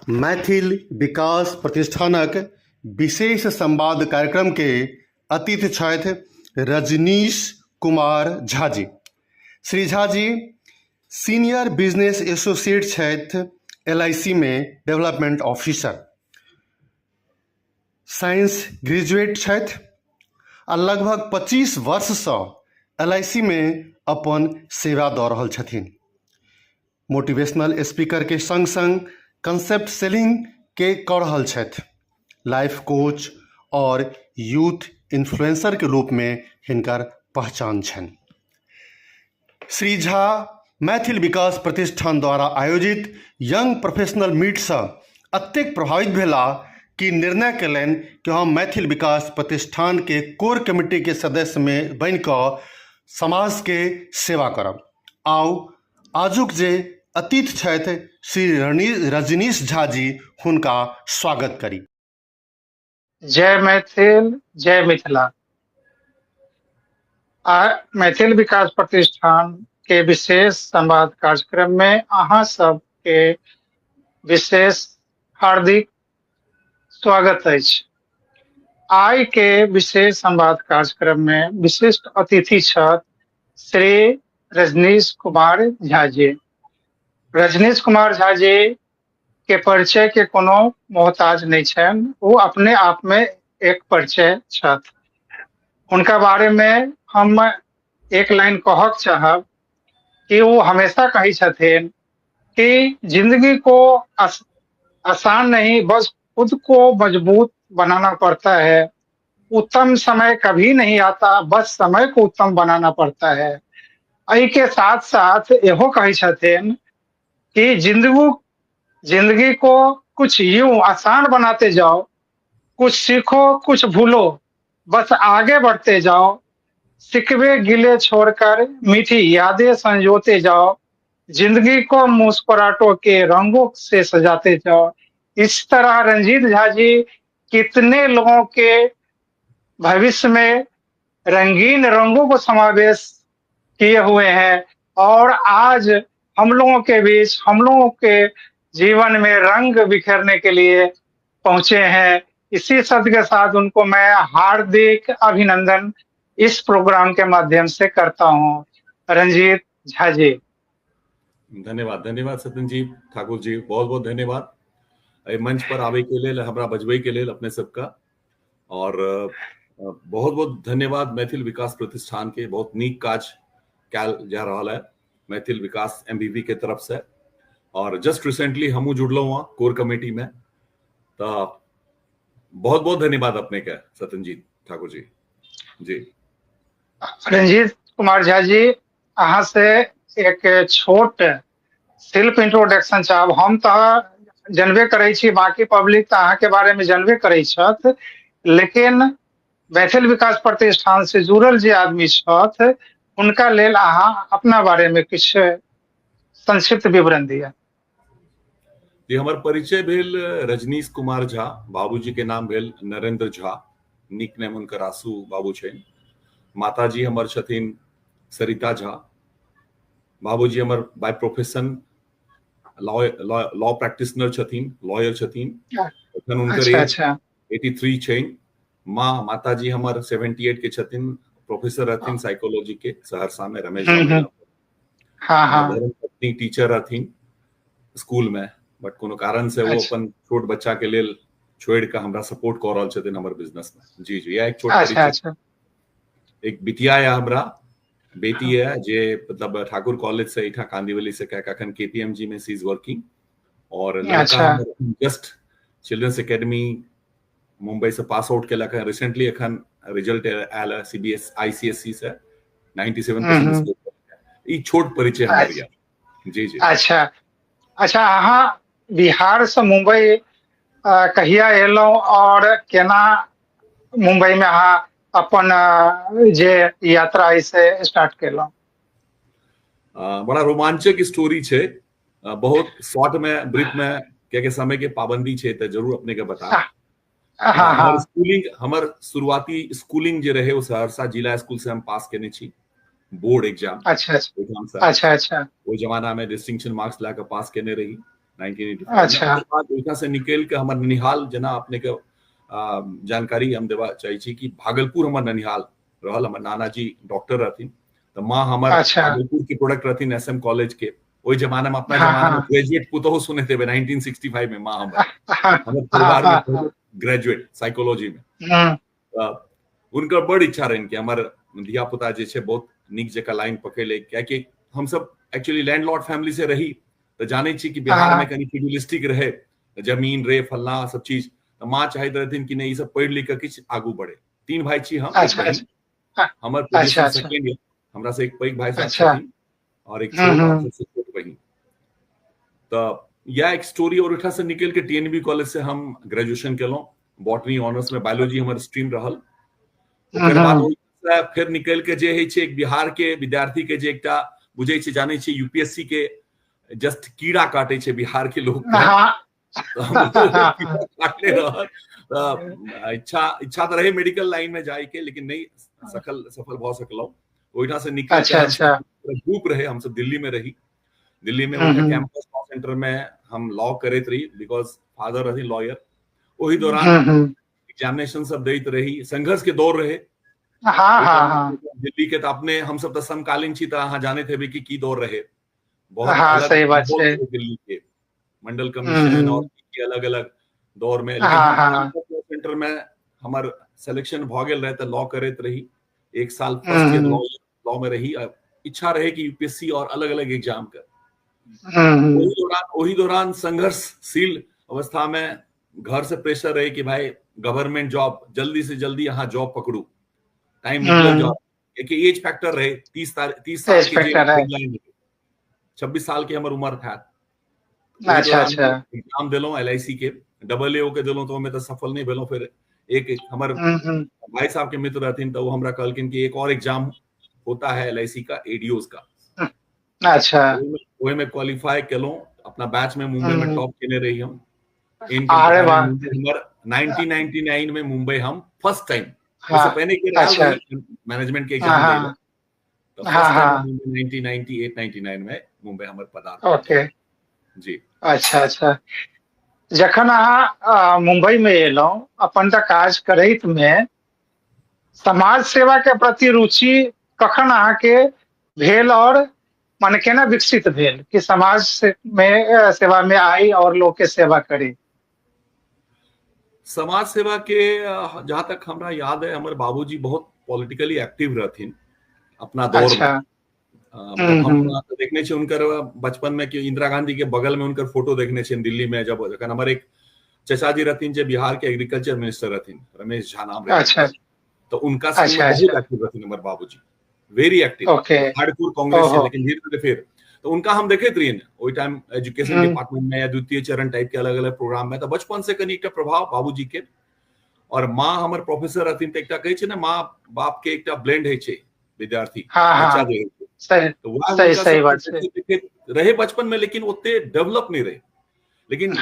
मैथिल विकास प्रतिष्ठानक विशेष संवाद कार्यक्रम के अतिथि छथि Rajnish Kumar Jhaji. Shri Jhaji senior business associate छथि एल I C मे डेवलपमेंट ऑफिसर, साइंस ग्रेजुएट छथि आ लगभग 25 वर्षसँ एल I C मे अपन सेवा दऽ रहल छथिन। मोटिवेशनल स्पीकरके सङ्ग सङ्ग कंसेप्ट सेलिंगके कऽ रहल छथि। लाइफ कोच आओर यूथ इन्फ्लुएंसरके रूपमे हिनकर पहचान छनि। श्री झा मैथिल विकास प्रतिष्ठान द्वारा आयोजित यंग प्रोफेशनल मीटसँ एतेक प्रभावित भेलाह कि निर्णय कयलनि कि हम मैथिल विकास प्रतिष्ठानके कोर कमिटीके सदस्यमे बनिकऽ समाजके सेवा करब। आउ आजुक जे अतिथि छथि श्री रजनीश झा जी हुनका स्वागत करी। जय मैथिल, जय मिथिला। आ मैथिल विकास प्रतिष्ठान के विशेष संवाद कार्यक्रम में अहाँ सब के विशेष हार्दिक स्वागत अछि। आइ के विशेष संवाद कार्यक्रम में विशिष्ट अतिथि छथि श्री रजनीश कुमार झा जी। रजनीश कुमार झा जी के परिचय के कोनो मोहताज नहीं छनि, वो अपने आप में एक परिचय छथि। हुनका बारे में हम एक लाइन कहक चाहब कि वो हमेशा कहै छथिन कि जिंदगी को आसान नहीं, बस खुद को मजबूत बनाना पड़ता है। उत्तम समय कभी नहीं आता, बस समय को उत्तम बनाना पड़ता है। एहि के साथ साथ इहो कहै छथिन कि जिंदगी को कुछ यूं आसान बनाते जाओ, कुछ सीखो कुछ भूलो, बस आगे बढ़ते जाओ। सिकवे गिले छोड़कर मीठी यादें संजोते जाओ, जिंदगी को मुस्कुराहटों के रंगों से सजाते जाओ। इस तरह रंजीत झा जी कितने लोगों के भविष्य में रंगीन रंगों को समावेश किए हुए हैं और आज हम लोगों के बीच, हम लोगों के जीवन में रंग बिखेरने के लिए पहुंचे हैं। इसी शब्द के साथ उनको मैं हार्दिक अभिनंदन इस प्रोग्राम के माध्यम से करता हूं। रंजीत झा जी। धन्यवाद, धन्यवाद सत्यन जी ठाकुर जी, बहुत बहुत धन्यवाद एहि मंच पर आबे के लेल, हमरा बजबै के लेल अपने सबका। और बहुत बहुत धन्यवाद मैथिल विकास प्रतिष्ठान के, बहुत नीक काज कैल जा रहा है मैथिल विकास एमबीबी के तरफ से। और जस्ट रिसेंटली हमहूँ जुड़लहुँ हँ कोर कमेटी में, तो बहुत बहुत धन्यवाद अपने के सत्यनजीत ठाकुर जी। जी रंजीत कुमार झा जी, अहाँ से एक छोट सेल्फ इंट्रोडक्शन चाहब। हम तो जनबे करै छी, बाकी पब्लिक तो अहाँ के बारे में जनबे करै छथि, लेकिन मैथिल विकास प्रतिष्ठान से जुड़ल जे आदमी छथि हुनका लेल अहाँ अपना बारे में किछु संक्षिप्त विवरण दिअ। जी, हमर परिचय भेल रजनीश कुमार झा, बाबूजी के नाम भेल नरेंद्र झा, निक नेम हुनकर आशु बाबू छनि। माताजी हमर छथिन सरिता झा। बाबूजी हमर बाय प्रोफेशन लॉ प्रैक्टिशनर छथिन, लॉयर छथिन। एखन हुनकर एज 83 छनि। माताजी हमर 78 के छथिन, प्रोफेसर रहथिन साइकोलॉजी के सहरसा में, रमेश झा। धर्मपत्नी टीचर रहथिन स्कूल में, बट कोनो कारण से वो अपन छोट बच्चा के लेल छोड़ के हमरा सपोर्ट कऽ रहल छथिन हमर बिजनेस में। जी जी, यह एक छोट एक बिटिया है हमरा, बेटी है जे मतलब ठाकुर कॉलेज से एठा कांदीवली से कह अखन केपीएमजी में सी is working. और लड़का जस्ट चिल्ड्रंस एकेडमी मुंबई से पास आउट केलक है रिसेंटली, एखन रिजल्ट आयल है सीबीएस आईसीएससी से 97% स्कोर। ई छोट परिचय हमर या। जी जी। अच्छा अच्छा, अहाँ बिहार से मुंबई कहिया एलहुँ और केना मुंबई में अहाँ अपन जे यात्रा है से स्टार्ट केलहुँ? बड़ा रोमांचक स्टोरी छै, बहुत शॉर्ट में ब्रीफ में, कियाकि समय के पाबंदी छै, तऽ जरूर अपने के बता। हमर स्कूलिंग, हमर शुरुआती स्कूलिंग जे रहे ओ सहरसा जिला स्कूल से हम पास केने छी, बोर्ड एग्जाम। अच्छा अच्छा। ओहि जमाना में डिस्टिंक्शन मार्क्स ला के पास केने रही। 1985। अच्छा। बाद ओहिठाम से निकलि कऽ हमर ननिहाल, जेना अपने के जानकारी हम देबा चाहै छी कि भागलपुर हमर ननिहाल रहल। हमर नानाजी डॉक्टर रहथिन, तऽ माँ हमर भागलपुर के प्रोडक्ट रहथिन, एस एम कॉलेज के। ओहि जमाना में, अपना जमाना में ग्रेजुएट पुतोहु सुनैत हेबै। 1965 में माँ हमर, हमर परिवार में ग्रेजुएट साइकोलॉजी में। हुनकर बड़ इच्छा रहनि कि हमर धिया पुता जे छै बहुत नीक जकाँ लाइन पकड़ि ले, कियाकि हमसब एक्चुअली लैंडलॉर्ड फैमिली से रही, तऽ जानै छी कि बिहार में कनि फ्यूडलिस्टिक रहे, जमीन रे फलना सब चीज। तऽ माँ चाहैत रहथिन कि नहि, ई सब पढ़ि लिख कऽ किछु आगू बढ़े। तीन भाई छी हम। हमर पोजीशन सेकेंड, हमरा से एक पैघ भाई साहब छथिन और एक छोट, सबसे छोट बहिन। तऽ इएह एक स्टोरी। और ओहिठाम से निकलि के टीएनबी कॉलेज से हम ग्रेजुएशन केलहुँ बॉटनी ऑनर्स में, बायोलॉजी हमर स्ट्रीम रहल। ओकर बाद फेर निकलि के जे होइ छै एक बिहार के विद्यार्थी के जे एकटा बुझै छै, जानै छै, यूपीएससी के जस्ट कीड़ा काटे छै बिहार के लोग, काटने रहत। इच्छा इच्छा तऽ रहे मेडिकल लाइन में जाय के, लेकिन नहि सकल, सफल भऽ सकलहुँ। ओहिठाम से निकल ग्रुप रहे, हमसब दिल्ली में रही। दिल्ली में कैंपस लॉ सेंटर में हम लॉ करैत रही, because father रहथिन लॉयर। ओहि दौरान एग्जामिनेशन सब दैत रही, संघर्ष के दौर रहे। हाँ हाँ हाँ दिल्ली के तऽ अपने हमसब तऽ समकालीन छी, तऽ अहाँ जानैत हेबै कि की दौर रहे। बहुत हाँ, सही बात छै। दिल्ली के मंडल कमीशन और अलग अलग दौर में सेंटर में हमर सिलेक्शन भऽ गेल रहे, तऽ लॉ करैत रही। एक साल फर्स्ट ईयर लॉ लॉ में रही। इच्छा रहे कि यूपीएससी और अलग अलग एग्जाम के। ओही दौरान संघर्षशील अवस्था में घर से प्रेशर रहे कि भाई, गवर्नमेंट जॉब, जल्दी से जल्दी यहाँ जॉब पकड़ू, टाइम निकल जाओ, क्योंकि एज फैक्टर रहे, 30 साल के, 26 साल के हमर उम्र था। अच्छा अच्छा एग्जाम देलहुँ एलआईसी के, डबल ए के देलहुँ, तऽ ओहिमे तऽ सफल नहि भेलहुँ। फेर एक हमर भाई साहब के मित्र रहथिन, तऽ ओ हमरा कहलखिन कि एक और एग्जाम होता है एलआईसी का, एडीओस का। ओहिमे क्वालिफाई केलहुँ, अपना बैच में मुंबई में टॉप केने रही हम। अरे वाह! हमर 1999 में मुंबई हम फर्स्ट टाइम, उससे पहले के मैनेजमेंट के एग्जाम, तो फर्स्ट टाइम 1998 99 में मुंबई हमर पदार्पण। जी। अच्छा, जखन अहाँ मुंबई में एलहुँ, अपन तऽ काज करैत में समाज सेवा के प्रति रुचि कखन अहाँके भेल और माने केना विकसित भेल कि समाज से में सेवा में आई और लोग के सेवा करी? समाज सेवा के जहाँ तक हमरा याद है, हमर बाबूजी बहुत पॉलिटिकली एक्टिव रहथिन अपना दौर में। हम देखने छी हुनकर बचपन में कि इंदिरा गांधी के बगल में हुनकर फोटो देखने छियनि दिल्ली में, जब जखन हमर एक चचाजी रहथिन जे बिहार के एग्रीकल्चर मिनिस्टर रहथिन, रमेश झा नाम रहे। तो उनका संग बहुत एक्टिव रहथिन हमर बाबूजी, वेरी एक्टिव, हार्डकोर कांग्रेस, लेकिन धीरे धीरे फिर तो उनका हम देखैत रहियै ओहि टाइम एजुकेशन डिपार्टमेंट में या द्वितीय चरण टाइप के अलग अलग प्रोग्राम में। तऽ बचपन से कनि एकटा प्रभाव बाबूजी के, और माँ हमर प्रोफेसर रहथिन, तऽ एकटा कहै छै ने, माँ बाप के एकटा ब्लेंड होइ छै विद्यार्थी, बच्चा जे होइ छै। सही बात छै। रहे बचपन में, लेकिन ओते डेवलप नहि रहे। लेकिन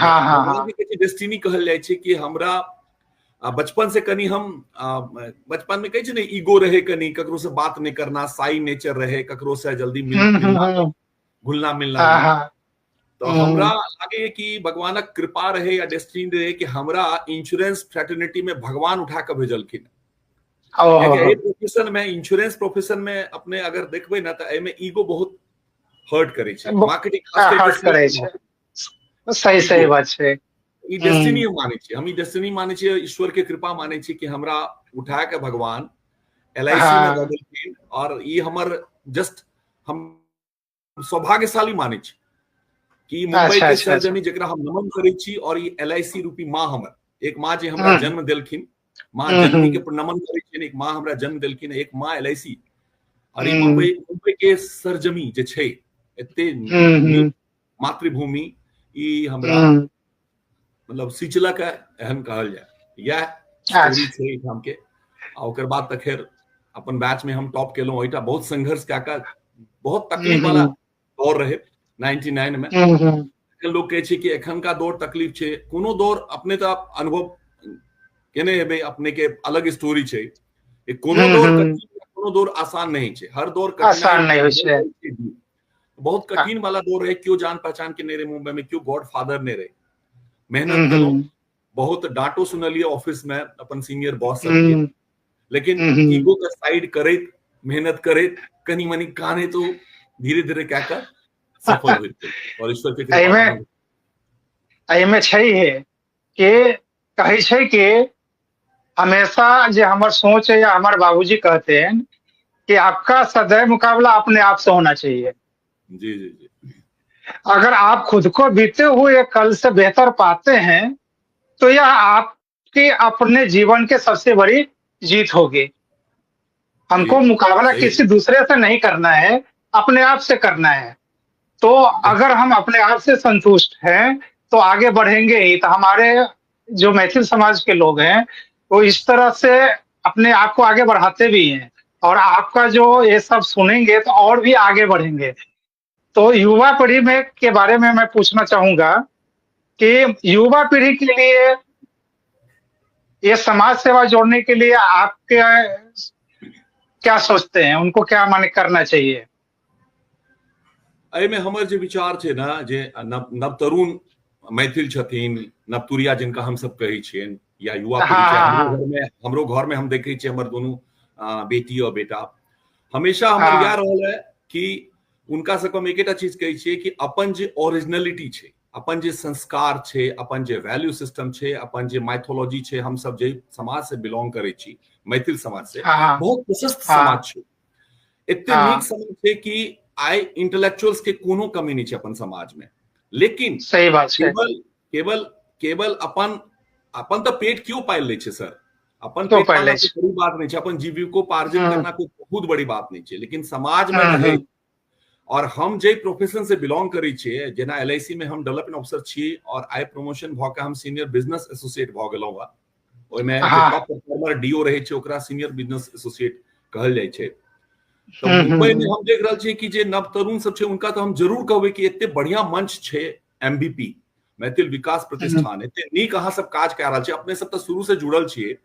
डेस्टिनी कहल जाइ छै कि हमरा बचपन से कनि, हम बचपन में कहै छै ने, ईगो रहे कनि, ककरो से बात नहीं करना, साई नेचर रहे, ककरो से जल्दी मिल घुलना मिलना। तो हमरा लागे कि भगवानक कृपा रहे या डेस्टिनी रहे कि हमरा इंश्योरेंस फ्रेटर्निटी में भगवान उठा के भेजलखिन। प्रोफेशन में, इंश्योरेंस प्रोफेशन में अपने अगर देखबै ना, तऽ एहिमे ईगो बहुत हर्ट करै छै, मार्केटिंग हर्ट करै छै। सही सही बात छै। ई डेस्टिनी हम मानै छियै, हम ई डेस्टिनी मानै छियै, ईश्वर के कृपा मानै छियै कि हमरा उठा के भगवान एलआईसी में दऽ देलखिन। और ई हमर जस्ट हम सौभाग्यशाली मानै छी कि मुंबई के सरजमी जकरा हम नमन करै छी और ई एलआईसी रूपी माँ, हमर एक माँ जे हमरा जन्म देलखिन, माँ जननी के नमन करै छियनि। एक माँ हमरा जन्म देलखिन, एक माँ एलआईसी और ई मुंबई, मुंबई के सरजमी जे छै एते मातृभूमि, ई हमरा मतलब सिंचलक है, एहन कहल जाय। इएह स्टोरी छै एहिठाम के। आ ओकर बाद तऽ खैर अपन बैच में हम टॉप केलहुँ ओहिटा बहुत संघर्ष कए कऽ। बहुत तकलीफ वाला दौर रहे 99 में। लोग कहै छै कि एखनका दौर तकलीफ छै। कोनो दौर, अपने तऽ अनुभव केने हेबै, अपने के अलग स्टोरी छै। कोनो दौर, कोनो दौर आसान नहीं छै, हर दौर आसान नहीं होइ छै। बहुत कठिन वाला दौर रहे, केओ जान पहचान के नहि रहे मुंबई में, केओ गॉड फादर नहि रहे। मेहनत केलहुँ, बहुत डांटो सुनलिए ऑफिस में अपन सीनियर बॉस सबके, लेकिन ईगो के साइड करैत मेहनत करैत कनी मनी काने तो धीरे धीरे क्या कर सफल होइत गेल और ईश्वर के कृपा एहिमे एहिमे छै हे कि कहै छै कि हमेशा जे हमर सोच है या हमर बाबूजी कहते हैं कि आपका सदैव मुकाबला अपने आप से होना चाहिए। जी जी जी। अगर आप खुद को बीते हुए कल से बेहतर पाते हैं तो यह आपके अपने जीवन के सबसे बड़ी जीत होगी। हमको मुकाबला किसी दूसरे से नहीं करना है, अपने आप से करना है। तो अगर हम अपने आप से संतुष्ट हैं तो आगे बढ़ेंगे ही। तो हमारे जो मैथिल समाज के लोग हैं वो इस तरह से अपने आप को आगे बढ़ाते भी हैं, और आपका जो ये सब सुनेंगे तो और भी आगे बढ़ेंगे। तो युवा पीढ़ी में के बारे में मैं पूछना चाहूंगा कि युवा पीढ़ी के लिए ये समाज सेवा जोड़ने के लिए आपके क्या सोचते हैं, उनको क्या माने करना चाहिए? एहिमे हमर जे विचार छै ने, जे नव तरुण मैथिल छथिन, नवतुरिया जिनका हम सब कहै छियनि, या युवा पीढ़ी छै, हमरो घर में हम देखै छियै हमर दोनों बेटी और बेटा, हमेशा हमर इएह रहल है कि उनका सबके हम एकेटा चीज कहै छियै कि अपन जे ओरिजिनलिटी छै, अपन जे संस्कार छै, अपन जे वैल्यू सिस्टम छै, अपन जे माइथोलॉजी छै, हम सब जे समाज से बिलोंग करै छी, मैथिल समाज से, बहुत प्रशस्त समाज छै, एते नीक समाज छै कि आइ इंटेलेक्चुअल्स के कोनो कमी नहि छै अपन समाज में। लेकिन सही बात छै, केवल केवल केवल अपन अपन तऽ पेट क्यों पालि लै छै सर, अपन पेट पालना कोई बड़ी बात नहीं छै, अपन जीविकोपार्जन करना कोई बहुत बड़ी बात नहीं छै, लेकिन समाज में रहे और हम जे प्रोफेशन से बिलोंग करै छियै, जेना एलआईसी में हम डेवलपमेंट ऑफिसर छी और आई प्रमोशन भऽ के हम सीनियर बिजनेस एसोसिएट भऽ गेलहुँ हँ, ओहिमे टॉप परफॉर्मर do रहै छै ओकरा सीनियर बिजनेस एसोसिएट कहल जाइ छै। तऽ मुंबई में हम देख रहल छियै कि जे नव तरुण सब छै उनका तऽ हम जरूर कहबै कि एते बढ़िया मंच छै एमबीपी, मैथिल विकास प्रतिष्ठान, एते नीक अहाँ सब काज कए रहल छी, अपने सब तऽ शुरू से जुड़ल छियै,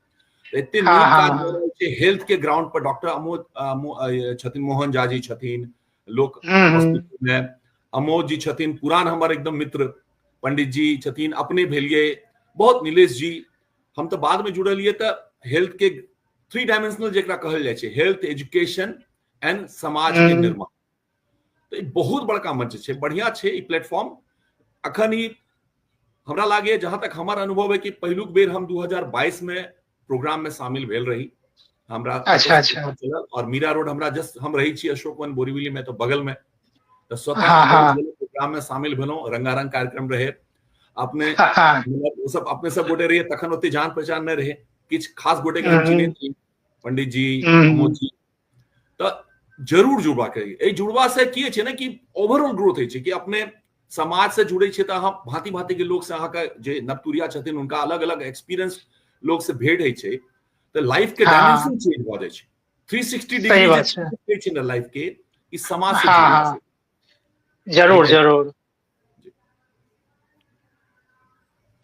एते नीक काज कऽ रहल छै। हेल्थ के ग्राउंड पर डॉक्टर अमोद छथिन, मोहन झा जी छथिन, लोक में अमोद जी छथिन, पुरान हमर एकदम मित्र पंडित जी छथिन, अपने भेलिए बहुत, नीलेश जी, हम तऽ बाद में जुड़लिए। तऽ हेल्थ के थ्री डायमेंशनल जेकरा कहल जाइ छै, हेल्थ, एजुकेशन एंड समाज के निर्माण, तऽ ई बहुत बड़का मंच छै, बढ़िया छै ई प्लेटफॉर्म। अखन ई हमरा लागैए, जहां तक हमर अनुभव है कि पहिलुक बेर हम 2022 में प्रोग्राम में शामिल भेल रही, हमरा अच्छा अच्छा और मीरा रोड हमरा जस्ट हम रही छी अशोकवन बोरीवली में, तो बगल में, तो स्वतः प्रोग्राम में शामिल भेलहुँ, रंगारंग कार्यक्रम रहे, अपने ओ सब अपने सब गोटे रहिए, तखन ओते जान पहचान नहीं रहे, किछु खास गोटे के हम चिन्हैत रही, पंडित जी, अमोद जी, तऽ जरूर जुड़बाक चाही। एहि जुड़बा से की होइ छै ने कि ओवरऑल ग्रोथ होइ छै, कि अपने समाज से जुड़े छियै तऽ अहाँ भांति भांति के लोक से, अहाँके जे नवतुरिया छथिन हुनका अलग अलग एक्सपीरियंस लोक से भेंट होइ छै, तऽ लाइफ के डायमेंशन चेंज भऽ जाइ छै, 360 डिग्री छै ने लाइफ के, ई समाज से जुड़ला से। जरूर जरूर।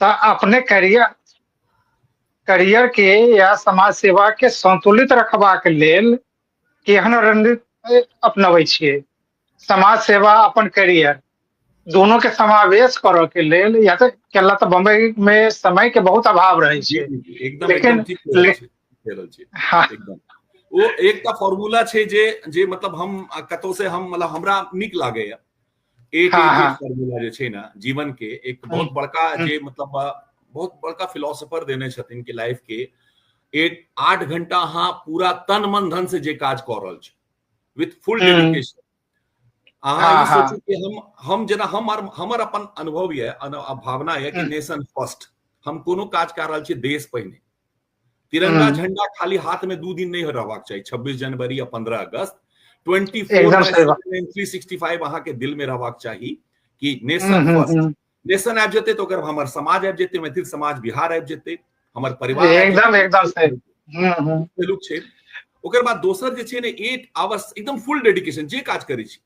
तऽ अपने करियर के या समाज सेवा के संतुलित रखबाक लेल केहन रणनीति अपनबै छियै? समाज सेवा अपन करियर दोनों के समावेश करऽ के लेल, या तऽ केला तऽ बम्बई में समय के बहुत अभाव रहै छै। एकदम, लेकिन एकदम ओ एकटा फॉर्मूला छै जे जे मतलब हम कतौ से हम मतलब हमरा नीक लागैया, एट एट फॉर्मूला जे छै ने जीवन के, एक बहुत बड़का जे मतलब बहुत बड़का फिलोसोफर देने छथिन कि लाइफ के 8 घंटा अहाँ पूरा तन मन धन से जे काज कऽ रहल छी विथ फुल डेडिकेशन, अहाँ ई सोचू कि हम जेना हमर अपन अनुभव यऽ, भावना यऽ कि नेशन फर्स्ट, हम कोनो काज कऽ रहल छी देश पहिने, तिरंगा झंडा खाली हाथ में 2 दिन नहीं रहबाक चाही, 26 जनवरी या 15 अगस्त, 24/7 365 अहाँ के दिल में रहबाक चाही कि नेशन फर्स्ट। नेशन आबि जेतै तऽ ओकर हमर समाज आबि जेतै, मैथिल समाज बिहार आबि जेतै, हमर परिवार एकदम एकदम सही पहिलुक छै। ओकर बाद दोसर जे छै ने 8 आवर्स एकदम फुल डेडिकेशन जे काज करै छी।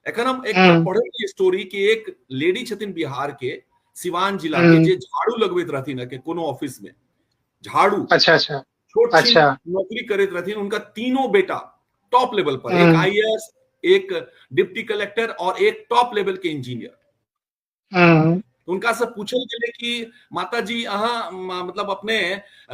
एखन हम एक पढ़ै स्टोरी कि एक लेडी छथिन बिहार के सिवान जिला के, जे झाड़ू लगबैत रहथिन के कोनो ऑफिस में, झाड़ू, अच्छा अच्छा, छोट अच्छा नौकरी करैत रहथिन, उनका तीनों बेटा टॉप लेवल पर, एक आईएएस, एक डिप्टी कलेक्टर और एक टॉप लेवल के इंजीनियर। हुनका से पूछल गेलै कि माताजी अहाँ मतलब अपने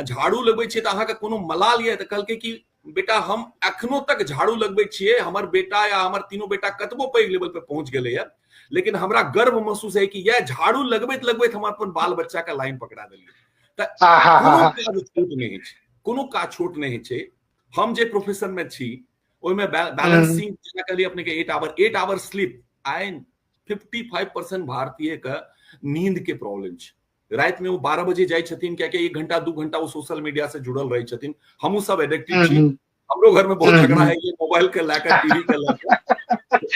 झाड़ू लगबै छियै तऽ अहाँके कोनो मलाल यऽ? तऽ कहलकै कि बेटा हम एखनो तक झाड़ू लगबै छियै, हमर बेटा या हमर तीनों बेटा कतबो पैघ लेवल पे पहुंच गेलै या, लेकिन हमरा गर्व महसूस है कि यह झाड़ू लगबैत लगबैत हम अपन बाल बच्चा के लाइन पकड़ा देलियै। तऽ कोनो काज छोट नहि होइ छै, कोनो काज छोट नहि होइ छै। हम जे प्रोफेशन में छी ओहिमे बैलेंसिंग जेना कहलियै अपने के 8 आवर स्लीप, आइ 55% भारतीय के नींद के प्रॉब्लम छै। राति में वो 12 बजे जाइ छथिन, कियाकि 1 घंटा 2 घंटा वो सोशल मीडिया से जुड़ल रहै छथिन। हमहूँ सब एडिक्टेड छी, हमरो घर में बहुत झगड़ा है ये मोबाइल के लए टीवी के लए।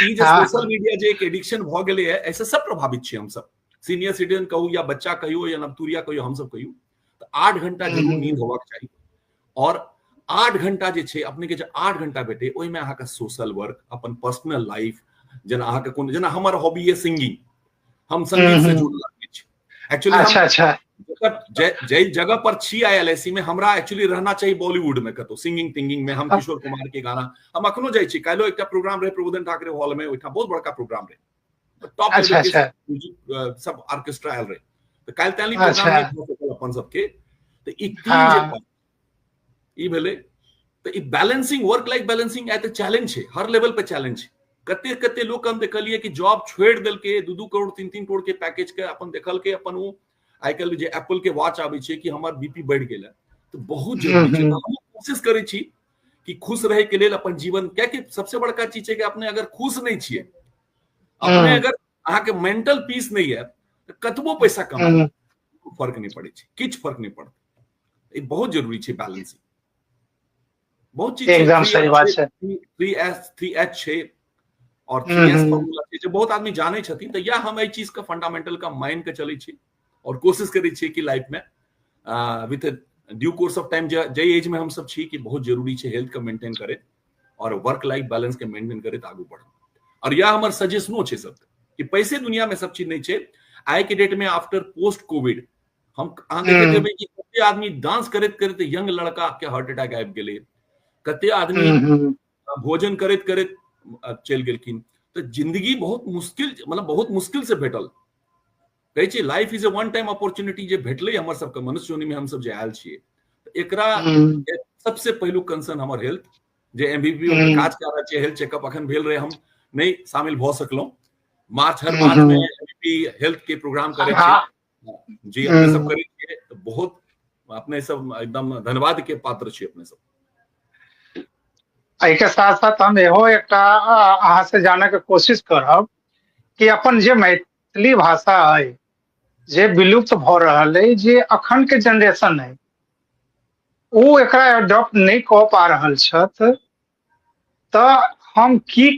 ई जे सोशल मीडिया जे एक एडिक्शन भऽ गेलै है, ऐसे सब प्रभावित छी हम सब, सीनियर सिटीजन कहू या बच्चा कहियो या नवतुरिया कहियो, हम सब कहियो। तऽ 8 घंटा जरूर नींद होबाक चाही। और 8 घंटा जे छै अपने के जे 8 घंटा भेटे ओहिमे अहाँके सोशल वर्क, अपन पर्सनल लाइफ, जेना अहाँके कोनो, जेना हमर हॉबी है सिंगिंग, हम संगीत से जुड़ल आदमी छी एक्चुअली। अच्छा अच्छा। जै जगह पर छी I L I सी में, हमरा एक्चुअली रहना चाहिए बॉलीवुड में कतौ सिंगिंग तिंगिंग में। हम किशोर कुमार के गाना हम अखनो जाइ छी। काल्हिो एकटा प्रोग्राम रहे प्रबोधन ठाकरे हॉल में, ओहिठाम बहुत बड़का प्रोग्राम रहे, टॉप अच्छा अच्छा सब ऑर्केस्ट्रा आयल रहे, तऽ काल्हि तैं प्रोग्राम नहि भऽ सकल अपन सबके। तऽ ई तीन जे ई भेलै, तऽ ई बैलेंसिंग, वर्क लाइफ बैलेंसिंग आइ तऽ चैलेंज छै, हर लेवल पे चैलेंज छै। कते कते लोक हम देखलियै कि जॉब छोड़ि देलकै, 2-2 करोड़ 3-3 करोड़ के पैकेज के अपन देखलकै अपन ओ आइ काल्हि जे एप्पल के वॉच आबै छै कि हमर बीपी बढ़ि गेल है, तऽ बहुत जरूरी छै। हम कोशिश करै छी कि खुश रहै के लेल अपन जीवन, कियाकि सबसे बड़का चीज छै कि अपने अगर खुश नहि छियै, अपने अगर अहाँके मेंटल पीस नहि है, तऽ कतबो पैसा कमाउ फर्क नहि पड़ै छै, किछु फर्क नहि पड़तै। ई बहुत जरूरी छै बैलेंसिंग, बहुत चीज एकदम सही बात छै। 3S 3H छै और 3S formula छै जे बहुत आदमी जानै छथिन। तऽ इएह हम एहि चीज के फंडामेंटल के मान के चलै छी और कोशिश करै छियै कि लाइफ में with due course of time जाहि एज में हम सब छी कि बहुत जरूरी छै हेल्थ के मेंटेन करैत और वर्क लाइफ बैलेंस के मेंटेन करैत आगू बढ़ू। और यह हमर सजेशनो छै सबके कि पैसे दुनिया में सब चीज नहीं छै। आइ के डेट में आफ्टर पोस्ट कोविड हम अहाँ देखैत हेबै कि कते आदमी डांस करैत करैत यंग लड़का के हार्ट अटैक आबि गेलै, कते आदमी भोजन करैत करैत चलि गेलखिन। तऽ जिंदगी बहुत मुश्किल, मतलब बहुत मुश्किल से भेटल। कहै छै life is a one time opportunity जे भेटलै हमर सबके मनुष्य योनि में हम सब जे आयल छियै, एकरा सबसे पहिलुक कंसर्न हमर हेल्थ, जे एमबीबी काज कऽ रहल छै, हेल्थ चेकअप अखन भेल रहै, हम नहि शामिल भऽ सकलहुँ। मार्च हर मार्च में एमबीबी हेल्थ के प्रोग्राम करै छै जी, अपने सब करै छियै, तऽ बहुत अपने सब एकदम धन्यवाद के पात्र छी अपने सब। एहिके साथ साथ हम इहो एकटा अहाँ से जाने के कोशिश करब कि अपन जे मैथिली भाषा अइ जे विलुप्त भऽ रहल अइ, जे अखन के जनरेशन अइ ओ एकरा एडॉप्ट नहि कऽ पा रहल छथि, तऽ हम की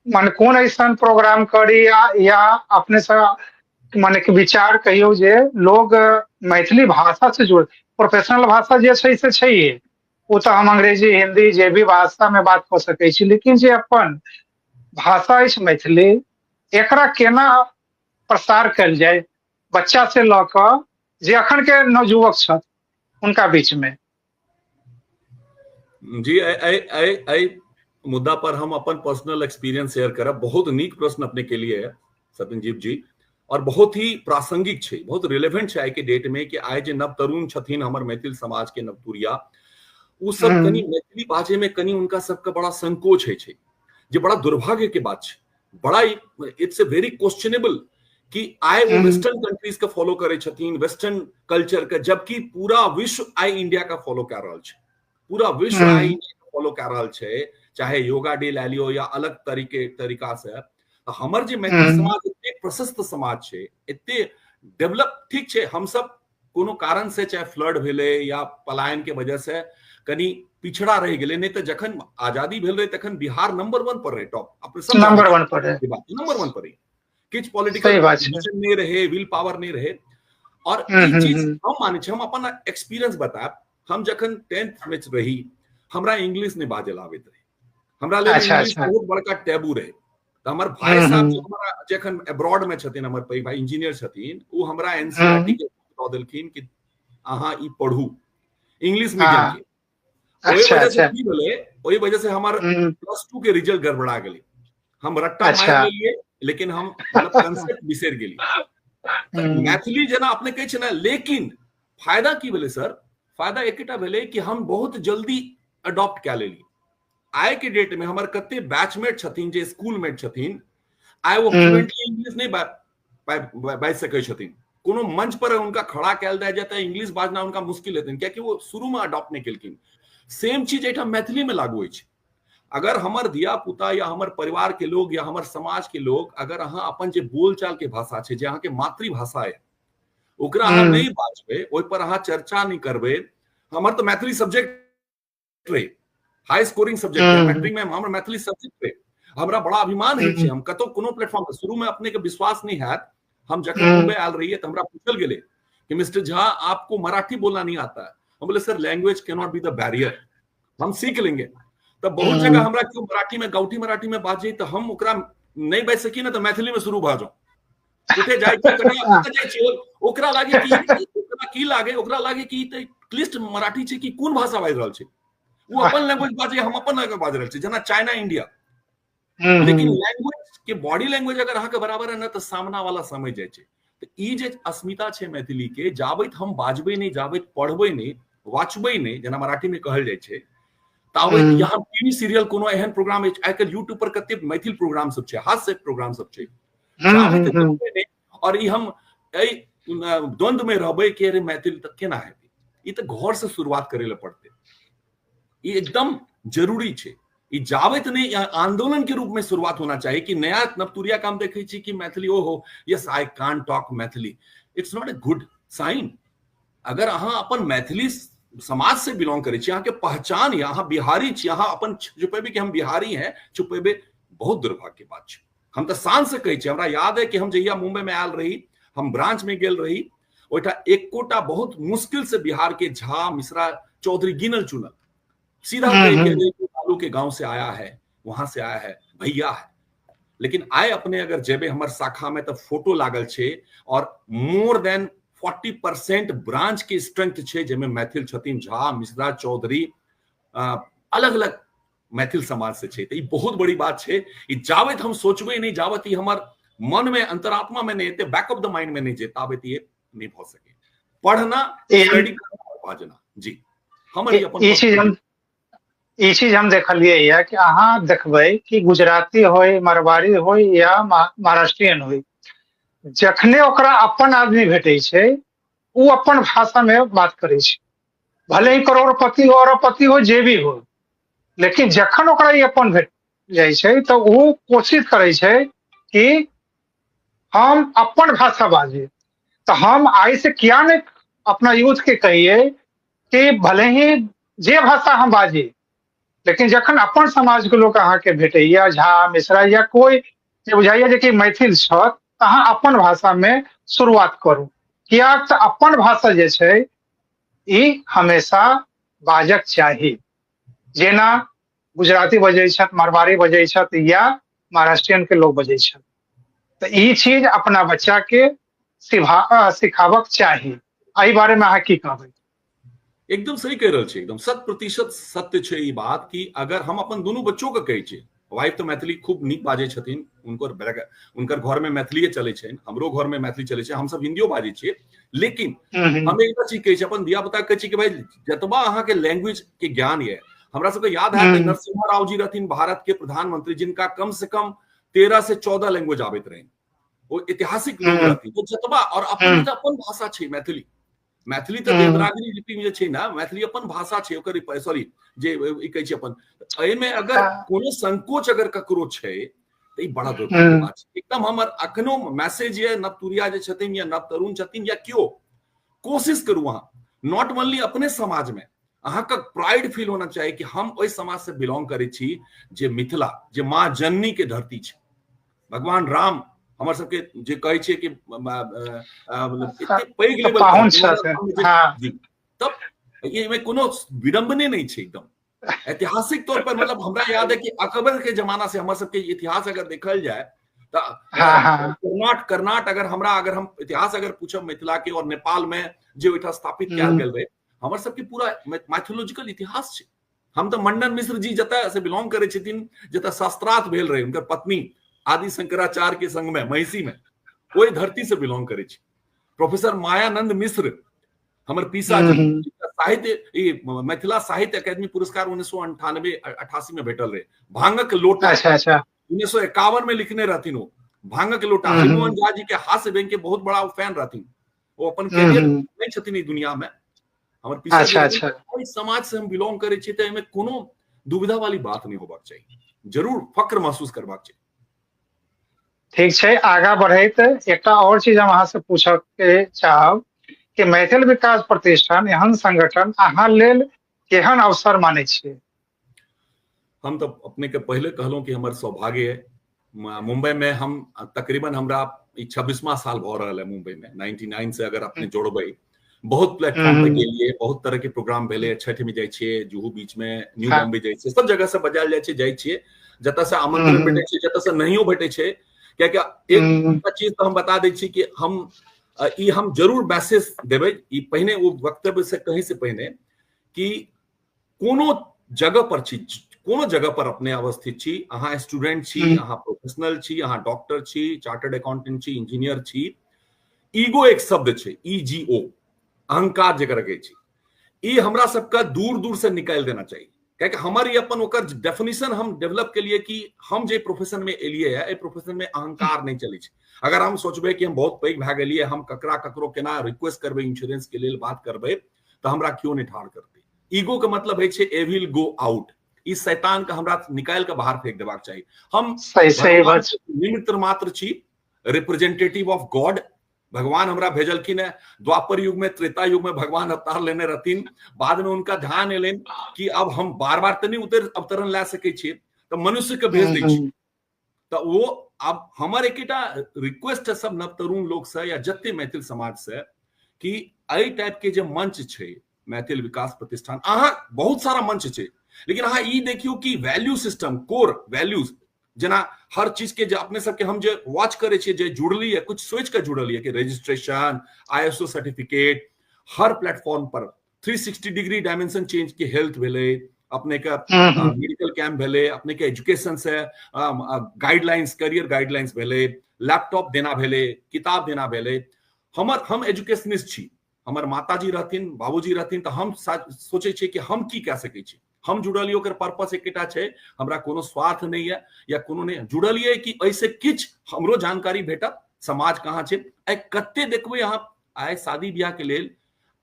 माने कोन ऐसन प्रोग्राम करी या अपने से माने कि विचार कहियौ जे लोग मैथिली भाषा से जुड़, प्रोफेशनल भाषा जे छै से छै, ओ तऽ हम अंग्रेजी हिंदी जे भी भाषा में बात कऽ सकै छी, लेकिन जे अपन भाषा अछि मैथिली, एकरा केना प्रसार कयल जाय बच्चा से लऽ कऽ जे अखन के नवयुवक छथि हुनका बीच में? जी, एहि मुद्दा पर हम अपन पर्सनल एक्सपीरियंस शेयर करब। बहुत नीक प्रश्न अपने के लिए है सत्यजीव जी, और बहुत ही प्रासंगिक छै, बहुत रिलेवेंट छै आइ के डेट में कि आइ जे नव तरुण छथिन हमर मैथिल समाज के नवतुरिया, ओ सब कनि मैथिली बाजे में कनि उनका सबके बड़ा संकोच होइ छै, जे बड़ा दुर्भाग्य के बात छै। बड़ा it's a very questionable कि आइ वो वेस्टर्न कंट्रीज के फॉलो करै छथिन, वेस्टर्न कल्चर के, जबकि पूरा विश्व आइ इंडिया के फॉलो कर रहल छै, पूरा विश्व आइ इंडिया के फॉलो कर रहल छै, चाहे योगा डे लए लियो या अलग तरीके तरीका से। हमर जे मैथिल समाज एते प्रशस्त समाज छै, एते डेवलप, ठीक छै हमसब कोनो कारण से चाहे फ्लड भेलै या पलायन के वजह से कनि पिछड़ा रहि गेलै, नहि तऽ जखन आजादी भेल रहै तखन बिहार नंबर 1 पर रहै, टॉप अपने सब नंबर 1 पर रहै, नंबर 1 पर रहै। किछु पॉलिटिकल नहि रहे, will power नहि रहे। और ई चीज हम मानै छी, हम अपन एक्सपीरियंस बतायब। हम जखन 10th में रही हमरा इंग्लिश नहि बाजल आबैत रहे, हमरा लेल इंग्लिश बहुत बड़का टैबू रहे। तऽ हमर भाई साहब जे हमरा जखन अब्रॉड में छथिन, हमर पैघ भाई इंजीनियर छथिन, ओ हमरा एनसीईआरटी के दऽ देलखिन कि अहाँ ई पढ़ू इंग्लिश मीडियम के। ओहि वजह से की भेलै, ओहि वजह से हमर +2 के रिजल्ट गड़बड़ा गेलै। हम रट्टा मारि लेलियै, लेकिन हम मतलब कंसेप्ट बिसरि गेलियै। मैथिली जेना अपने कहै छै ने, लेकिन फायदा की भेलै सर? फायदा एकेटा भेलै कि हम बहुत जल्दी अडॉप्ट कए लेलियै। आइ के डेट में हमर कते बैचमेट छथिन जे स्कूलमेट छथिन, आइ ओ फ्लुएंटली इंग्लिश नहि बाजि सकै छथिन। कोनो मंच पर हुनका खड़ा कयल जाय तऽ इंग्लिश बाजना हुनका मुश्किल हेतनि, कियाकि ओ शुरू में अडॉप्ट नहि केलखिन। सेम चीज एहिठाम मैथिली में लागू अछि। अगर हमर धिया पुता या हमर परिवार के लोग या हमर समाज के लोग अगर अहाँ अपन जे बोलचाल के भाषा छै, जे अहाँके मातृभाषा है, ओकरा अहाँ नहि बाजबै, ओहि पर अहाँ चर्चा नहि करबै। हमर तऽ मैथिली सब्जेक्ट रहे, हाई स्कोरिंग सब्जेक्ट रहे मैट्रिक में, हमर मैथिली सब्जेक्ट रहे। हमरा बड़ा अभिमान होइ छै। हम कतौ कोनो प्लेटफॉर्म पर शुरू में अपने के विश्वास नहीं हैत, हम जखन मुंबई आयल रहिए तऽ हमरा पूछल गेलै कि मिस्टर झा आपको मराठी बोलना नहीं आता है। हम बोले sir language can not be the barrier, हम सीख लेंगे। तऽ बहुत जगह हमरा केओ मराठी में गाँवठी मराठी में बाजै तऽ हम ओकरा नहि बाजि सकी ने, तऽ मैथिली में शुरू भऽ जाउ। उठे जाइ छी, कतऽ जाइ छी, ओकरा लागे कि ओकरा की लागे, ओकरा लागे कि ई तऽ क्लिष्ट मराठी छै कि कोन भाषा बाजि रहल छै। ओ अपन लैंग्वेज बाजै, हम अपन लैंग्वेज बाजि रहल छी, जेना चाइना इंडिया। लेकिन लैंग्वेज के बॉडी लैंग्वेज अगर अहाँके बराबर है ना, तऽ सामना वाला समझ जाइ छै। तऽ ई जे अस्मिता छै मैथिली के, जाबैत हम बाजबै नहि, जाबैत पढ़बै नहि, वाचबै नहि, जेना मराठी में कहल जाइ छै, ताबैत यहाँ टीवी सीरियल कोनो एहन प्रोग्राम अछि, आइ काल्हि यूट्यूब पर कते मैथिल प्रोग्राम सब छै, हास्य प्रोग्राम सब छै, और ई हम एहि द्वंद्व में रहबै कि अरे मैथिल तऽ केना हेतै। ई तऽ घर से शुरुआत करै लए पड़तै, ई एकदम जरूरी छै। ई जाबैत नहि आंदोलन के रूप में शुरुआत होना चाहिए कि नया नवतुरिया काम देखै छी कि मैथिली, ओहो yes I can't talk Maithili, it's not a good sign. अगर अहाँ अपन मैथिली समाज से बिलोंग करै छी, अहाँके पहचान यऽ, अहाँ बिहारी छी, अहाँ अपन छुपेबै कि हम बिहारी हैं, छुपेबै बहुत दुर्भाग्य के बात छै। हम तऽ शान से कहै छी, हमरा याद है कि हम जहिया मुंबई में आयल रही, हम ब्रांच में गेल रही, ओहिठाम एकोटा बहुत मुश्किल से बिहार के झा मिश्रा चौधरी गिनल चुनल सीधा बालू के गांव से आया है, वहां से आया है, भैया है। लेकिन आइ अपने अगर जेबे हमर शाखा में तऽ फोटो लागल छै और मोर देन 40% ब्रांच के स्ट्रेंथ छै, जाहिमे मैथिल छथिन, झा मिश्रा चौधरी अलग अलग मैथिल समाज से छै। तऽ ई बहुत बड़ी बात छै। ई जाबैत हम सोचबै नहि, जाबत ई हमर मन में अंतरात्मा में नहि एते, बैक ऑफ the mind में नहि जे, ताबत ई नहि भऽ सके। पढ़ना, स्टडी करना, बाजना जी हमर ई अपन ई चीज हम देखलियै यऽ कि अहाँ देखबै कि गुजराती होय, मारवाड़ी होय या महाराष्ट्रियन होय, जखने ओकरा अपन आदमी भेटै छै ओ अपन भाषा में बात करै छै, भले ही करोड़पति हो, अरबपति हो, जे भी हो, लेकिन जखन ओकरा ई अपन भेट जाइ छै तऽ ओ कोशिश करै छै कि हम अपन भाषा बाजी। तऽ हम आइ से किया नहि अपना यूथ के कहिए कि भले ही जे भाषा हम बाजी, लेकिन जखन अपन समाज के लोक अहाँके भेटैया, झा मिश्रा या कोई जे बुझाइया जे कि मैथिल छथि, तऽ अहाँ अपन भाषा में शुरुआत करू, कियाक तऽ अपन भाषा जे छै ई हमेशा बाजक चाही। जेना गुजराती बजै छथि, मारवाड़ी बजै छथि या महाराष्ट्रियन के लोग बजै छथि, तऽ ई चीज अपना बच्चा के सिखाबक चाही। एहि बारे में अहाँ की कहबै? एकदम सही कहि रहल छी, एकदम 100% सत्य छै ई बात कि अगर हम अपन दुनू बच्चो के कहै छियै, वाइफ तऽ मैथिली खूब नीक बाजै छथिन, हुनकर घर में मैथिलीए चलै छनि, हमरो घर में मैथिली चलै छै, हमसब हिंदियो बाजै छियै, लेकिन हम एकटा चीज कहै छी अपन धिया पुता के कहै छी कि भाई जतबा अहाँके लैंग्वेज के ज्ञान यऽ, हमरा सबके याद है नरसिम्हा राव जी रहथिन भारत के प्रधानमंत्री, जिनका कम से कम 13 से 14 लैंग्वेज आबैत रहनि, ओ ऐतिहासिक लोग रहथिन। तो जतबा और अपन अपन भाषा छै मैथिली, मैथिली तऽ देवनागरी लिपि में जे छै ने, मैथिली अपन भाषा छै, ओकर सॉरी जे ई कहै छै अपन, एहिमे अगर कोनो संकोच अगर ककरो छै तऽ ई बड़ा दुर्भाग्य बात छै। एकदम हमर अखनो मैसेज ये नवतुरिया जे छथिन या नव तरुण छथिन या केओ, कोशिश करू अहाँ not only अपने समाज में, अहाँके प्राइड फील होना चाही कि हम ओहि समाज से बिलोंग करै छी जे मिथिला, जे माँ जननी के धरती छै। भगवान राम हमर सबके जे कहै छियै कि एते पैघ लेवल पर तब एहिमे कोनो विडम्बने नहि छै, एकदम ऐतिहासिक तौर पर। मतलब हमरा याद है कि अकबर के जमाना से हमर सबके इतिहास अगर देखल जाय तऽ कर्नाट कर्नाट अगर हमरा अगर हम इतिहास अगर पूछब मिथिला के और नेपाल में जे ओहिठाम स्थापित कयल गेल रहे, हमर सबके पूरा माइथोलॉजिकल इतिहास छै। हम तऽ मंडन मिश्र जी जतऽ से बिलोंग करै छथिन, जतऽ शास्त्रार्थ भेल रहै हुनकर पत्नी आदि शंकराचार्य के संग में महिषी में, ओहि धरती से बिलोंग करै छी। प्रोफेसर मायानंद मिश्र हमर पीसा जी, साहित्य ई मिथिला साहित्य अकादमी पुरस्कार 1998-88 में भेटल रहे। भांगक लोटा अच्छा अच्छा 1951 में लिखने रहथिन ओ भांगक लोटा। हरिमोहन झा जी के हास्य व्यंग के बहुत बड़ा फैन रहथिन ओ, अपन कैरियर नहीं छथिन ई दुनिया में हमर पीसा। अच्छा अच्छा ओहि समाज से हम बिलोंग करै छी, तऽ एहिमे कोनो दुविधा वाली बात नहीं होबाक चाही, जरूर फक्र महसूस करबाक चाही। ठीक छै, आगा बढ़ैत एकटा और चीज हम अहाँ से पूछऽ के चाहब कि मैथिल विकास प्रतिष्ठान एहन संगठन अहाँ लेल केहन अवसर मानै छियै? हम तऽ अपने के पहले कहलहुँ कि हमर सौभाग्य है मुंबई में हम तकरीबन हमरा 26वां साल भऽ रहल है मुंबई में। 99 से अगर अपने जोड़बै, बहुत प्लेटफॉर्म पे गेलिए, बहुत तरह के प्रोग्राम भेलै, छठ में जाइ छियै, जुहू बीच में, न्यू बॉम्बे जाइ छियै, सब जगह से बजायल जाइ छै, जाइ छियै जतऽ से आमंत्रण भेटै छै, जतऽ से नहियो भेटै छै। कियाकि एक चीज तऽ हम बता दै छी कि हम ई हम जरूर मैसेज देबै ई पहिने ओ वक्तव्य से कहीं से पहिने कि कोनो जगह पर छी, कोनो जगह पर अपने अवस्थित छी, अहाँ स्टूडेंट छी, अहाँ प्रोफेशनल छी, अहाँ डॉक्टर छी, चार्टर्ड अकाउंटेंट छी, इंजीनियर छी, ईगो एक शब्द छै, ईजीओ, अहंकार जकरा कहै छी, ई हमरा सबके दूर दूर से निकालि देना चाही। कियाकि हमर ई अपन ओकर डेफिनेशन हम डेवलप केलिए कि हम जे प्रोफेशन में एलिए है, एहि प्रोफेशन में अहंकार नहीं चलै छै। अगर हम सोचबै कि हम बहुत पैघ भए गेलिए, हम ककरा ककरो केना रिक्वेस्ट करबै, इंश्योरेंस के लेल बात करबै, तऽ हमरा केओ नहि ठाढ़ करतै। ईगो के मतलब होइ छै एविल गो आउट, ई शैतान के हमरा निकालि के बाहर फेंक देबाक चाही। हम सही सही बात निमित्त मात्र छी, रिप्रेजेंटेटिव ऑफ गॉड। भगवान हमरा भेजलखिन है। द्वापर युग में, त्रेता युग में भगवान अवतार लेने रहथिन, बाद में उनका ध्यान एलनि कि अब हम बार बार तऽ नहि उतर अवतरण लए सकै छियै, तऽ मनुष्य के भेज दै छी। तऽ ओ अब हमर एकेटा रिक्वेस्ट है सब नव तरुण लोक से या जते मैथिल समाज से कि एहि टाइप के जे मंच छै मैथिल विकास प्रतिष्ठान, अहाँ बहुत सारा मंच छै, लेकिन अहाँ ई देखियौ कि वैल्यू सिस्टम, कोर वैल्यूज, जेना हर चीज के जे अपने सबके हम जे वॉच करै छियै, जे जुड़लियै कुछ सोचि के जुड़लियै कि रजिस्ट्रेशन, आईएसओ सर्टिफिकेट, हर प्लेटफॉर्म पर 360 डिग्री डायमेंशन चेंज के हेल्थ भेलै, अपने के मेडिकल कैंप भेलै, अपने के एजुकेशन से गाइडलाइंस, करियर गाइडलाइंस भेलै, लैपटॉप देना भेलै, किताब देना भेलै। हमर हम एजुकेशनिस्ट छी, हमर माताजी रहथिन, बाबूजी रहथिन, तऽ हम सोचै छियै कि हम की कए सकै छी। हम जुड़लियै ओकर पर्पस एकेटा छै, हमरा कोनो स्वार्थ नहि यऽ या कोनो नहि, जुड़लियै कि एहिसँ किछु हमरो जानकारी भेटत, समाज कहाँ छै। आइ कते देखबै अहाँ, आइ शादी बियाह के लेल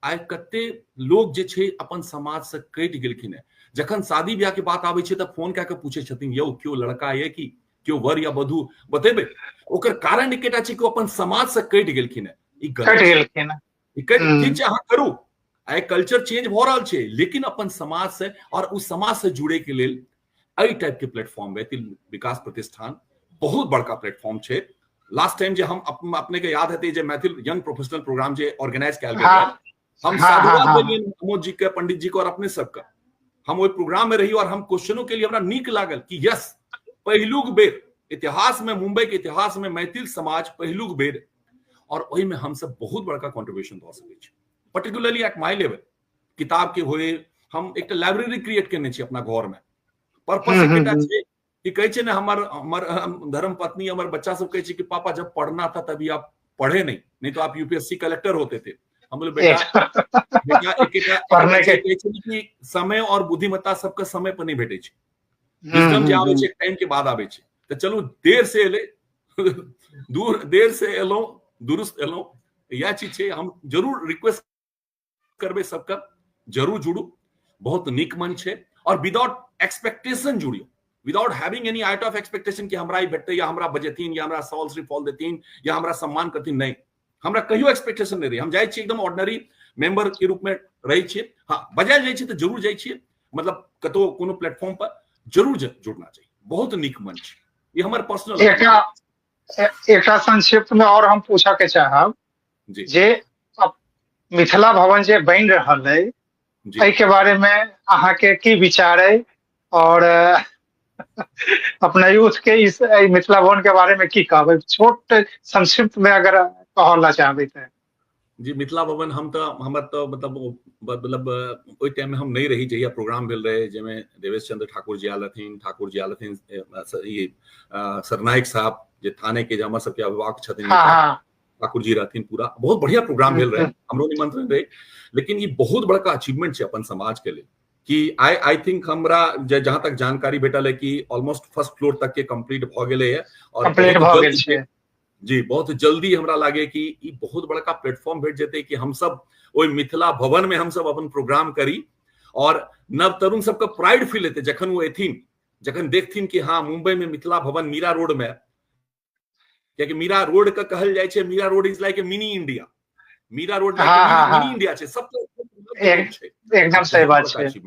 आइ कते लोग जे छै अपन समाज से कटि गेलखिन हेँ। जखन शादी बियाह के बात आबै छै तऽ फोन कए कऽ पूछै छथिन, यौ केओ लड़का यऽ कि केओ वर या वधु बतेबै? ओकर कारण एकेटा छै कि ओ अपन समाज से कटि गेलखिन हेँ। ई कटि गेलखिन हेँ। ठीक छै, अहाँ करू, आइ कल्चर चेंज भऽ रहल छै, लेकिन अपन समाज से और उस समाज से जुड़े के लेल एहि टाइप के प्लेटफॉर्म मैथिल विकास प्रतिष्ठान बहुत बड़का प्लेटफॉर्म छै। लास्ट टाइम जे हम अपने के याद हेतै जे मैथिल यंग प्रोफेशनल प्रोग्राम जे ऑर्गेनाइज कयल गेल, हम साधुवाद देलियनि प्रमोद जी के, पंडित जी के और अपने सबके। हम ओहि प्रोग्राम में रही और हम क्वेश्चनों के लिए हमरा नीक लागल कि यस, पहिलुक बेर इतिहास में, मुंबई के इतिहास में मैथिल समाज पहिलुक बेर, और ओहिमे हमसब बहुत बड़का कॉन्ट्रीब्यूशन दऽ सकै छी, पर्टिकुलरली एट my level. किताब के होए, हम एकटा लाइब्रेरी क्रिएट केने छी अपना घर में। पर्पस एकेटा छै कि कहै छै ने हमर हमर धर्म पत्नी, हमर बच्चा सब कहै छै कि पापा जब पढ़ना था तभी आप पढ़े नहीं, नहीं तो आप यूपीएससी कलेक्टर होते थे। हम बोले बेटा बेटा एकेटा कहै छै कि समय और बुद्धिमत्ता सबके समय पर नहीं भेटै छै। विजडम जे आबै छै टाइम के बाद आबै छै। तऽ चलू देर से एलै, दूर देर से एलहुँ, दुरुस्त एलहुँ, इएह चीज छै। हम जरूर रिक्वेस्ट करबै सबके, जरूर जुड़ू, बहुत नीक मंच छै। और विदाउट एक्सपेक्टेशन जुड़ियौ, without having any iota of expectation कि हमरा ई भेटतै या हमरा बजेथिन या हमरा सॉल श्रीफल देथिन या हमरा सम्मान करथिन, नहि, हमरा कहियो एक्सपेक्टेशन नहि रहै। हम जाइ छियै एकदम ऑर्डिनरी मेंबर के रूप में रहै छियै। हाँ, बजायल जाइ छियै तऽ जरूर जाइ छियै, मतलब कतौ कोनो प्लेटफॉर्म पर जरूर जुड़ना चाही, बहुत नीक मंच, ई हमर पर्सनल। एकटा संक्षिप्त में और हम पूछऽ के चाहब जे मिथिला भवन जे बनि रहल है, एहि के बारे में अहाँ के की विचार है और अपना यूथ के इस मिथिला भवन के बारे में की कहबै, छोट संक्षिप्त में अगर कहला चाहबै तऽ? जी मिथिला भवन हम तऽ हमर तऽ मतलब मतलब ओहि टाइममे हम नहि रही जहिया प्रोग्राम भेल रहै जाहिमे देवेश चंद्र ठाकुर जी आयल रहथिन, ठाकुर जी आयल रहथिन, ई सरनाइक साहब जे थाने के जे हमर सबके अभिभावक छथिन, ठाकुर जी रहथिन, पूरा बहुत बढ़िया प्रोग्राम भेल रहे, हमरो निमंत्रण रहे। लेकिन ई बहुत बड़का अचीवमेंट छै अपन समाज के लेल कि आई I think हमरा जहां तक जानकारी भेटल है कि ऑलमोस्ट फर्स्ट फ्लोर तक के कंप्लीट भऽ गेलै है और कंप्लीट भऽ गेल छै जी। बहुत जल्दी हमरा लागे कि ई बहुत बड़का प्लेटफॉर्म भेट जेतै कि हम सब ओहि मिथिला भवन में हम सब अपन प्रोग्राम करी और नव तरुण सबके प्राइड फील हेतै जखन ओ एथिन, जखन देखथिन कि हाँ मुंबई में मिथिला भवन मीरा रोड में, कियाकि मीरा रोड के कहल जाइ छै Mira Road is like a mini India, Mira Road mini India छै, सब एकदम सही बात छै,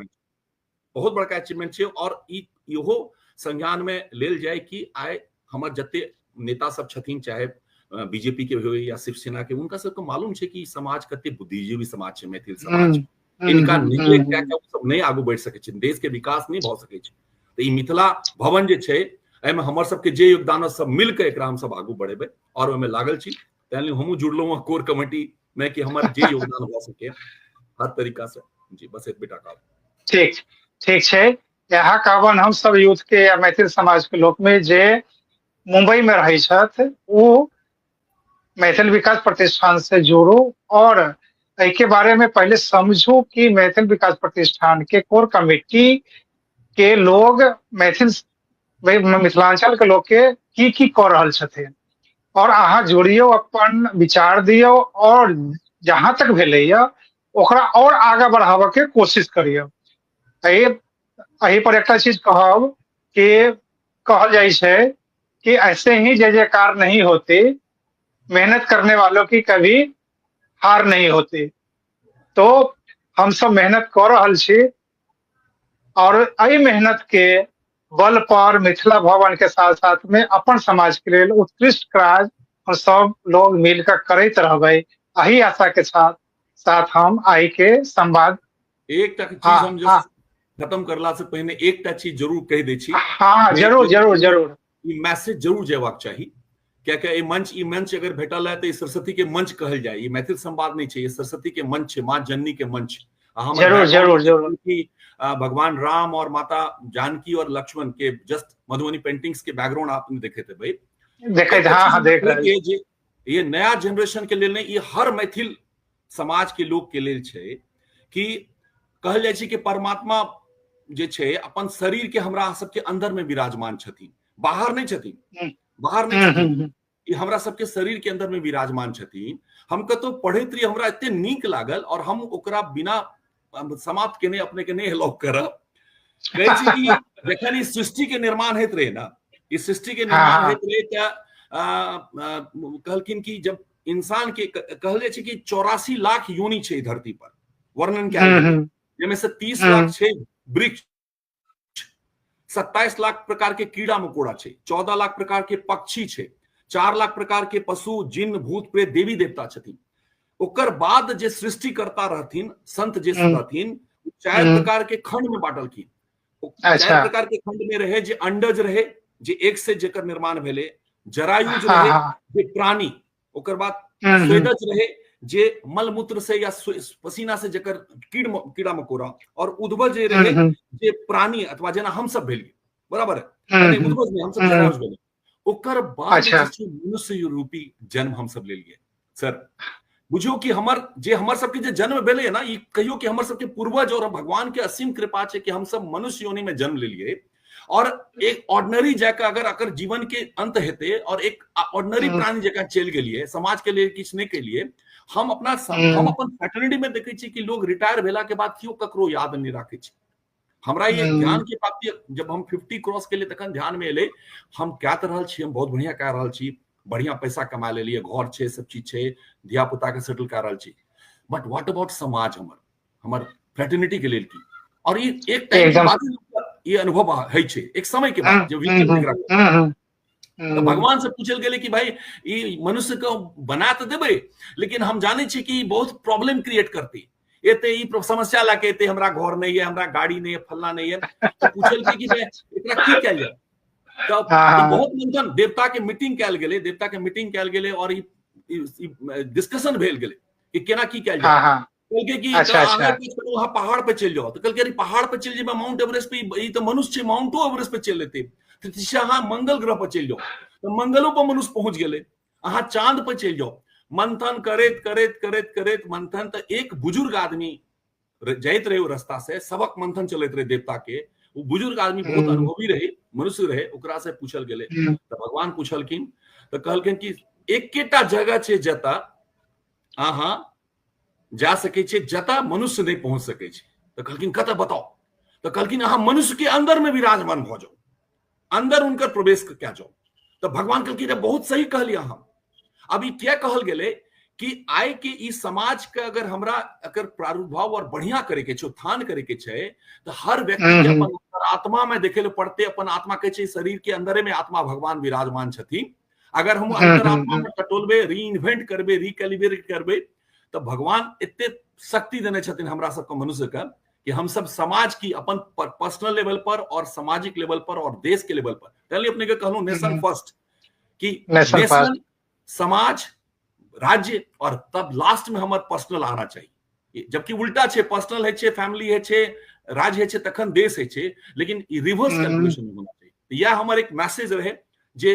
बहुत बड़का अचीवमेंट छै। और ई इहो संज्ञान में लेल जाय कि आइ हमर जते नेता सब छथिन, चाहे बीजेपी के हो या शिवसेना के, उनका सबके मालूम छै कि समाज कते बुद्धिजीवी समाज छै मैथिल समाज, इनका निगलेक्ट कए के सब नहि आगू बढ़ि सकै छै, देश के विकास नहि भऽ सकै छै। तऽ ई मिथिला भवन जे छै एहिमे हमर सबके जे योगदान सब मिल के एकरा हम सब आगू बढ़ेबै और ओहिमे लागल छी। ताहि लेल हमहूँ जुड़लहुँ हँ कोर कमेटी में कि हमर जे योगदान भऽ सके हर तरीका से जी, बस एतबे टा। ठीक ठीक छै। यहाँ कहबन हम सब यूथ के या मैथिल समाज के लोक में जे मुंबई में रहै छथि ओ मैथिल विकास प्रतिष्ठान से जुड़ू और एहि के बारे में पहले समझू कि मैथिल विकास प्रतिष्ठान के कोर कमेटी के लोग मैथिल मिथिलांचल के लोग के की की कऽ रहल छथिन और अहाँ जुड़ियो, अपन विचार दियौ और जहाँ तक भेलैया ओकरा और आगा बढ़ाबऽ के कोशिश करियौ। एहि पर एकटा चीज कहब कि कहल जाइ छै कि ऐसे ही जय जयकार नहीं होती, मेहनत करने वालों की कभी हार नहीं होती। तो हम सब मेहनत कऽ रहल छी और एहि मेहनत के बल पर मिथिला भवन के साथ साथ में अपन समाज के लेल उत्कृष्ट काज हम सब लोग मिलकर करैत रहबै, एहि आशा के साथ साथ हम आइ के संवाद एकटा चीज हम खत्म करला से पहिने एकटा चीज जरूर कहि दै छी। हाँ, जरूर जरूर जरूर। ई मैसेज जरूर जेबाक चाही, कियाकि ई मंच, ई मंच अगर भेटल है तऽ ई सरस्वती के मंच कहल जाय, ई मैथिल संवाद नहीं छै, ई सरस्वती के मंच छै, माँ जननी के मंच। जरूर जरूर जरूर। कि भगवान राम और माता जानकी और लक्ष्मण के जस्ट मधुबनी पेंटिंग्स के बैकग्राउंड आपने देखे थे भाई, देखे थे, हाँ हाँ देख रहे हैं। ये नया जनरेशन के लेल नहीं, ये हर मैथिल समाज के लोग के लेल छै कि कहल जाइ छै कि परमात्मा जे छै अपन शरीर के हमरा सबके अंदर में विराजमान छथिन, बाहर नहीं छथिन, बाहर नहीं छथिन, ई हमरा सबके शरीर के अंदर में विराजमान छथिन। हम कतौ पढ़ैत रही, हमरा एते नीक लागल और हम ओकरा बिना समाप्त केने अपने के नहीं लॉक करब। कहै छी कि जखन ई सृष्टि के निर्माण होइत रहे ना, ई सृष्टि के निर्माण होइत रहे तऽ कहलखिन कि जब इंसान के कहल जाइ छै कि 84 लाख योनि छै धरती पर वर्णन कयल गेलै, जाहिमे से 30 लाख छै वृक्ष, 27 लाख प्रकार के कीड़ा मकोड़ा छै, 14 लाख प्रकार के पक्षी छै, 4 लाख प्रकार के पशु, जिन, भूत, प्रेत, देवी देवता छथिन। ओकर बाद जे सृष्टिकर्ता रहथिन, संत जे रहथिन, 4 प्रकार के खंड में बांटलखिन। 4 प्रकार के खंड में रहे जे अंडज रहे, जे एक से जेकर निर्माण भेले, जरायुज रहे जे प्राणी, ओकर बाद स्वेदज रहे जे मलमूत्र से या पसीना से जेकर कीड़ा मकोड़ा, और उद्भज जे रहे जे प्राणी अथवा जेना हम सब भेलिए, बराबर है, उद्भज में हम सब जरायुज भेलिए। ओकर बाद मनुष्य रूपी जन्म हम सब लेलिए। सर बुझियो कि हमर जे हमर सबके जे जन्म भेलै ना, ई कहियो कि हमर सबके पूर्वज और भगवान के असीम कृपा छै कि हम सब मनुष्य योनि में जन्म लेलिए और एक ऑर्डिनरी जाकर अगर अगर जीवन के अंत हेते और एक ऑर्डिनरी प्राणी जकाँ चलि गेलिए, समाज के लिए किछु नहि केलिए, हम अपना हम अपन फैटर्निटी में देखै छी कि लोग रिटायर भेला के बाद केओ ककरो याद नहि राखै छै। हमरा ये ज्ञान के प्राप्ति जब हम 50 क्रॉस केलिए तखन ध्यान में एलै, हम कए तऽ रहल छी, हम बहुत बढ़िया कए रहल छी, बढ़िया पैसा कमा लेलिए, घर छै, सब चीज छै, धिया पुता के सेटल कए रहल छी, बट what about समाज, हमर हमर फ्रेटर्निटी के लेल की? और ई एक टाइम के बाद ये अनुभव होइ छै, एक समय के बाद जब विजन तो भगवान से पूछल गेलै कि भाई ई मनुष्य के बना तऽ देबै, लेकिन हम जानै छी कि बहुत प्रॉब्लम क्रिएट करती, एते ई समस्या लए के एते हमरा घर नहीं है, हमरा गाड़ी नहीं है, फलना नहीं है, तो पूछल कि भाई एकरा की कयल जाय? तऽ बहुत मंथन देवता के मीटिंग कयल गेलै, देवता के मीटिंग कयल गेलै और ई डिस्कशन भेल गेलै। कि केना की कयल जाय। कहलकै कि अच्छा, अच्छा। अहाँ पहाड़ पे चलि जाओ। तऽ कहलकै अरे पहाड़ पे चलि जेबै, माउंट एवरेस्ट पे, ई तऽ मनुष्य छै, माउंटो एवरेस्ट पे चलि लेतै। तऽ अहाँ मंगल ग्रह पर चलि जाओ, तऽ मंगलो पर मनुष्य पहुँच गेलै। अहाँ चांद पर चलि जाओ। मंथन करैत करैत करैत करैत मंथन, तऽ एक बुजुर्ग आदमी जाइत रहे ओ रास्ता से, सबक मंथन चलैत रहे देवता के। वो बुजुर्ग आदमी बहुत अनुभवी रहे, मनुष्य रहे, ओकरा से पूछल गेलै। तऽ भगवान पूछलखिन तऽ कहलखिन कि एकेटा जगह छै जतऽ अहाँ जा सकै छियै, जतऽ मनुष्य नहि पहुँच सकै छै। तऽ कहलखिन कतऽ बताउ? तऽ कहलखिन अहाँ मनुष्य के अंदर में विराजमान भऽ जाउ, अंदर हुनकर प्रवेश कए जाउ। तऽ भगवान कहलखिन बहुत सही कहलियै अहाँ। अब ई किया कहल गेलै कि आइ के ई समाज के अगर हमरा अगर प्रादुर्भाव और बढ़िया करे के छै, उत्थान करे के छै, तऽ हर व्यक्ति के अपन आत्मा में देखे ले पड़ते। अपन आत्मा कहै छै शरीर के अंदरे में आत्मा भगवान विराजमान छथिन। अगर हम अंतरात्मा में टटोलबै, रीइन्वेंट करबै, रिकैलिब्रेट करबै, तऽ भगवान एते शक्ति देने छथिन हमरा सबके मनुष्य के कि हम सब समाज की अपन पर्सनल लेवल पर और सामाजिक लेवल पर और देश के लेवल पर। पहले अपने के कहलहुँ नेशन फर्स्ट, कि नेशन, समाज, राज्य और तब लास्ट में हमर पर्सनल आना चाहिए। जबकि उल्टा छै, पर्सनल है छै, फैमिली है छै, राज्य है छै, तखन देश है छै, लेकिन ई रिवर्स कैलकुलेशन होना चाहिए। यह हमर एक मैसेज रहे जे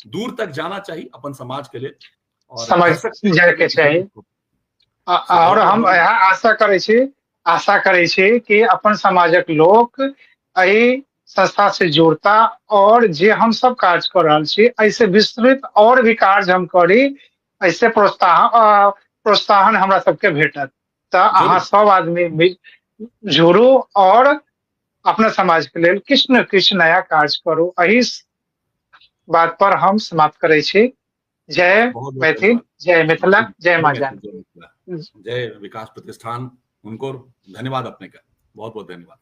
दूर तक जाना चाहिए अपन समाज के लिए और समाज जाय के चाही। और हम यहाँ आशा करै छी कि अपन समाजक लोक एहि संस्था से जुड़ता और जे हम सब कार्य कर रहल छी एहिसे विस्तृत और भी कार्य हम करी, एहिसे प्रोत्साहन हमरा सबके भेटत। तऽ अहाँ सब आदमी जुड़ू और अपना समाज के लेल किछु न किछु नया कार्य करू। एहि बात पर हम समाप्त करै छी। जय मैथिल, जय मिथिला, जय माँ जानकी, जय विकास प्रतिष्ठान। उनको धन्यवाद, अपने का बहुत बहुत धन्यवाद।